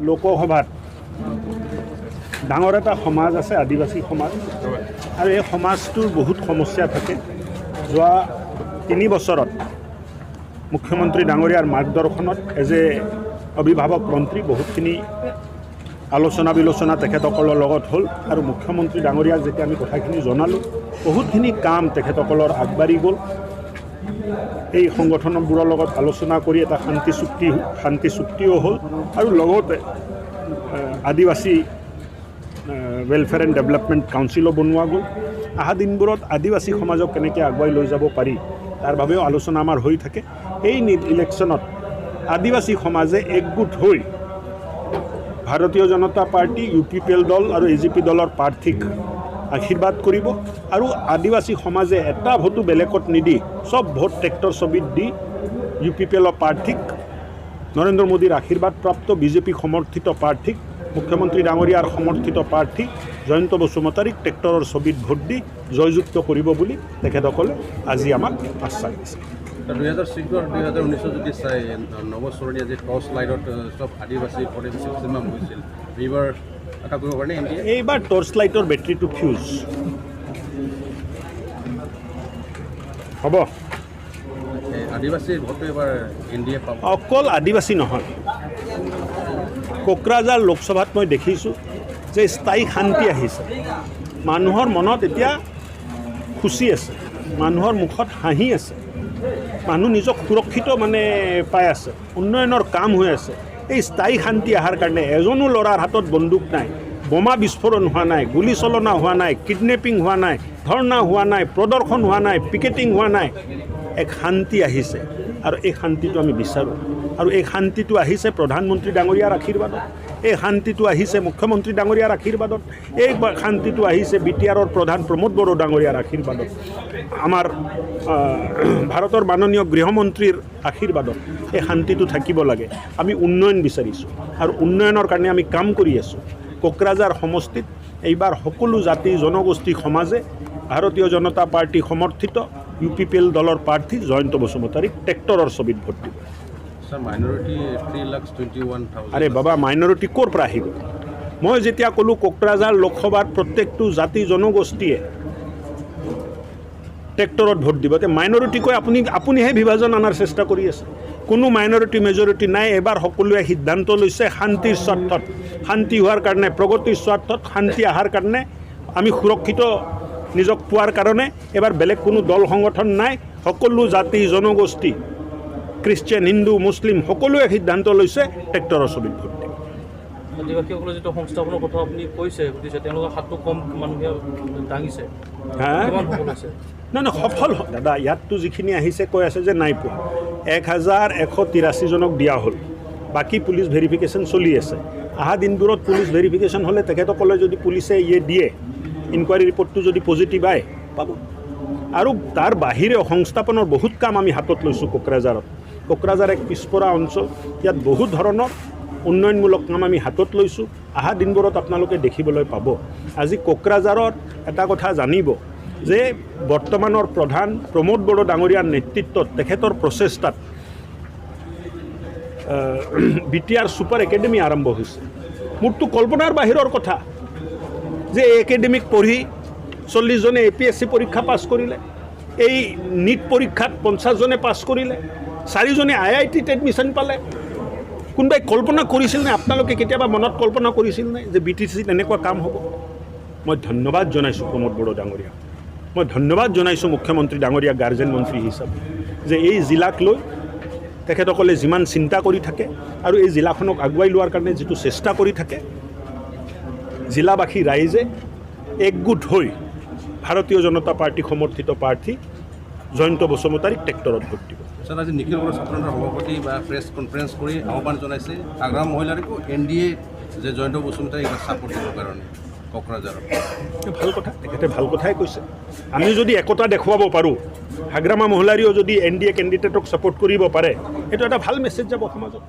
লোকসভাত ডাঙৰ এটা সমাজ আছে, আদিবাসী সমাজ, আৰু এই সমাজটোৰ বহুত সমস্যা থাকে। যোৱা 3 বছৰত মুখ্যমন্ত্ৰী ডাঙৰীয়াৰ মাৰ্গদৰ্শনত এজ এ অভিভাৱক মন্ত্ৰী বহুতখিনি আলোচনা বিলোচনা তেখেতসকলৰ লগত হ'ল আৰু মুখ্যমন্ত্ৰী ডাঙৰীয়াক যেতিয়া আমি কথাখিনি জনালোঁ, বহুতখিনি কাম তেখেতসকলৰ আগবাঢ়ি গ'ল। এই সংগঠনবোৰৰ লগত আলোচনা কৰি এটা শান্তি চুক্তিও হ'ল আৰু লগতে আদিবাসী ৱেলফেয়াৰ এণ্ড ডেভেলপমেণ্ট কাউন্সিলো বনোৱা গ'ল। অহা দিনবোৰত আদিবাসী সমাজক কেনেকৈ আগুৱাই লৈ যাব পাৰি তাৰ বাবেও আলোচনা আমাৰ হৈ থাকে। এই ইলেকশ্যনত আদিবাসী সমাজে একগোট হৈ ভাৰতীয় জনতা পাৰ্টি, UPPL দল আৰু AGP দলৰ প্ৰাৰ্থীক আশীৰ্বাদ কৰিব আৰু আদিবাসী সমাজে এটা ভোটো বেলেগত নিদি চব ভোট ট্ৰেক্টৰ ছবিত দি UPPLৰ প্ৰাৰ্থীক, নৰেন্দ্ৰ মোদীৰ আশীৰ্বাদপ্ৰাপ্ত বিজেপি সমৰ্থিত প্ৰাৰ্থীক, মুখ্যমন্ত্ৰী ডাঙৰীয়াৰ সমৰ্থিত প্ৰাৰ্থী জয়ন্ত বসুমতাৰীক ট্ৰেক্টৰৰ ছবিত ভোট দি জয়যুক্ত কৰিব বুলি তেখেতসকলে আজি আমাক আশ্বাস দিছে। 2014 আৰু 2019 যদি চাই নৱ শৰণীয়া যে টৰ্চ লাইটত চব আদিবাসী মেক্সিমাম হৈছিল, এইবাৰ আশা কৰিব পাৰে? এইবাৰ টৰ্চ লাইটৰ বেটেৰীটো ফিউজ হ'ব। আদিবাসী ভোটটো এইবাৰ NDA পাব। অকল আদিবাসী নহয়, কোকৰাঝাৰ লোকসভাত মই দেখিছোঁ যে স্থায়ী শান্তি আহিছে। মানুহৰ মনত এতিয়া খুচি আছে, মানুহৰ মুখত হাঁহি আছে, মানুহ নিজক সুৰক্ষিত মানে পাই আছে, উন্নয়নৰ কাম হৈ আছে। এই স্থায়ী শান্তি অহাৰ কাৰণে এজনো ল'ৰাৰ হাতত বন্দুক নাই, বোমা বিস্ফোৰণ হোৱা নাই, গুলী চলনা হোৱা নাই, কিডনেপিং হোৱা নাই, ধৰ্ণা হোৱা নাই, প্ৰদৰ্শন হোৱা নাই, পিকেটিং হোৱা নাই। এক শান্তি আহিছে আৰু এই শান্তিটো আমি বিচাৰোঁ। আৰু এই শান্তিটো আহিছে প্ৰধানমন্ত্ৰী ডাঙৰীয়াৰ আশীৰ্বাদত, এই শান্তিটো আহিছে মুখ্যমন্ত্ৰী ডাঙৰীয়াৰ আশীৰ্বাদত, এই শান্তিটো আহিছে BTRৰ প্ৰধান প্ৰমোদ বড়ো ডাঙৰীয়াৰ আশীৰ্বাদত, আমাৰ ভাৰতৰ মাননীয় গৃহমন্ত্ৰীৰ আশীৰ্বাদত। এই শান্তিটো থাকিব লাগে। আমি উন্নয়ন বিচাৰিছোঁ আৰু উন্নয়নৰ কাৰণে আমি কাম কৰি আছোঁ। কোকৰাঝাৰ সমষ্টিত এইবাৰ সকলো জাতি জনগোষ্ঠী সমাজে ভাৰতীয় জনতা পাৰ্টি সমৰ্থিত UPPL দলৰ প্ৰাৰ্থী জয়ন্ত বসুমতাৰীক ট্ৰেক্টৰৰ ছবিত ভোট দিব। আৰে বাবা, মাইনৰিটি ক'ৰ পৰা আহিব? মই যেতিয়া ক'লোঁ কোকৰাঝাৰ লোকসভাত প্ৰত্যেকটো জাতি জনগোষ্ঠীয়ে ট্ৰেক্টৰত ভোট দিব, তে মাইনৰিটি কৈ আপুনিহে বিভাজন অনাৰ চেষ্টা কৰি আছে। কোনো মাইনৰিটি মেজৰিটি নাই। এবাৰ সকলোৱে সিদ্ধান্ত লৈছে শান্তিৰ স্বাৰ্থত, শান্তি হোৱাৰ কাৰণে, প্ৰগতিৰ স্বাৰ্থত, শান্তি অহাৰ কাৰণে, আমি সুৰক্ষিত নিজক পোৱাৰ কাৰণে এবাৰ বেলেগ কোনো দল সংগঠন নাই। সকলো জাতি জনগোষ্ঠী, খ্ৰীষ্টিয়ান, হিন্দু, মুছলিম সকলোৱে সিদ্ধান্ত লৈছে ট্ৰেক্টৰৰ ছবিত ভোট দিব। আদিবাসীসকলে যিটো সংস্থাপনৰ কথা আপুনি কৈছে, সুধিছে, তেওঁলোকৰ হাতটো কম মানুহে দাঙিছে। নাই নাই, সফল দাদা, ইয়াততো যিখিনি আহিছে কৈ আছে যে নাই পোৱা। 1183 জনক দিয়া হ'ল, বাকী পুলিচ ভেৰিফিকেশ্যন চলি আছে। অহা দিনবোৰত পুলিচ ভেৰিফিকেশ্যন হ'লে তেখেতসকলে যদি পুলিচে ইয়ে দিয়ে, ইনকুৱাৰী ৰিপৰ্টটো যদি পজিটিভ আহে পাব। আৰু তাৰ বাহিৰেও সংস্থাপনৰ বহুত কাম আমি হাতত লৈছোঁ কোকৰাঝাৰত। কোকৰাঝাৰ এক পিছপৰা অঞ্চল, ইয়াত বহুত ধৰণৰ উন্নয়নমূলক কাম আমি হাতত লৈছোঁ। অহা দিনবোৰত আপোনালোকে দেখিবলৈ পাব। আজি কোকৰাঝাৰত এটা কথা জানিব যে বৰ্তমানৰ প্ৰধান প্ৰমোদ বড়ো ডাঙৰীয়াৰ নেতৃত্বত তেখেতৰ প্ৰচেষ্টাত BTR super academy আৰম্ভ হৈছে। মোৰতো কল্পনাৰ বাহিৰৰ কথা যে এই একাডেমিক পঢ়ি 40 জনে APSC পৰীক্ষা পাছ কৰিলে, এই নীট পৰীক্ষাত 50 জনে পাছ কৰিলে, 4 জনে IITত এডমিশ্যন পালে। কোনোবাই কল্পনা কৰিছিল নে? আপোনালোকে কেতিয়াবা মনত কল্পনা কৰিছিল নে যে BTCত এনেকুৱা কাম হ'ব? মই ধন্যবাদ জনাইছোঁ প্ৰমোদ বড়ো ডাঙৰীয়া, মই ধন্যবাদ জনাইছোঁ মুখ্যমন্ত্ৰী ডাঙৰীয়া গাৰ্জেন মন্ত্ৰী হিচাপে যে এই জিলাক লৈ তেখেতসকলে যিমান চিন্তা কৰি থাকে আৰু এই জিলাখনক আগুৱাই লোৱাৰ কাৰণে যিটো চেষ্টা কৰি থাকে, জিলাবাসী ৰাইজে একগোট হৈ ভাৰতীয় জনতা পাৰ্টি সমৰ্থিত প্ৰাৰ্থী জয়ন্ত বসুমতাৰীক ট্ৰেক্টৰত ভোট দিব। ছাৰ, আজি নিখিল বড়ো ছাত্ৰ সন্থাৰ সভাপতি বা প্ৰেছ কনফাৰেঞ্চ কৰি আহ্বান জনাইছে হাগ্ৰামা মহিলাৰীকো NDA যে জয়ন্ত বসুমতাৰীক ছাপোৰ্ট দিবৰ কাৰণে কোকৰাঝাৰত। ভাল কথা, তেখেতে ভাল কথাই কৈছে। আমি যদি একতা দেখুৱাব পাৰোঁ, হাগ্ৰামা মহিলাৰীও যদি NDA কেণ্ডিডেটক ছাপোৰ্ট কৰিব পাৰে, সেইটো এটা ভাল মেছেজ যাব সমাজত।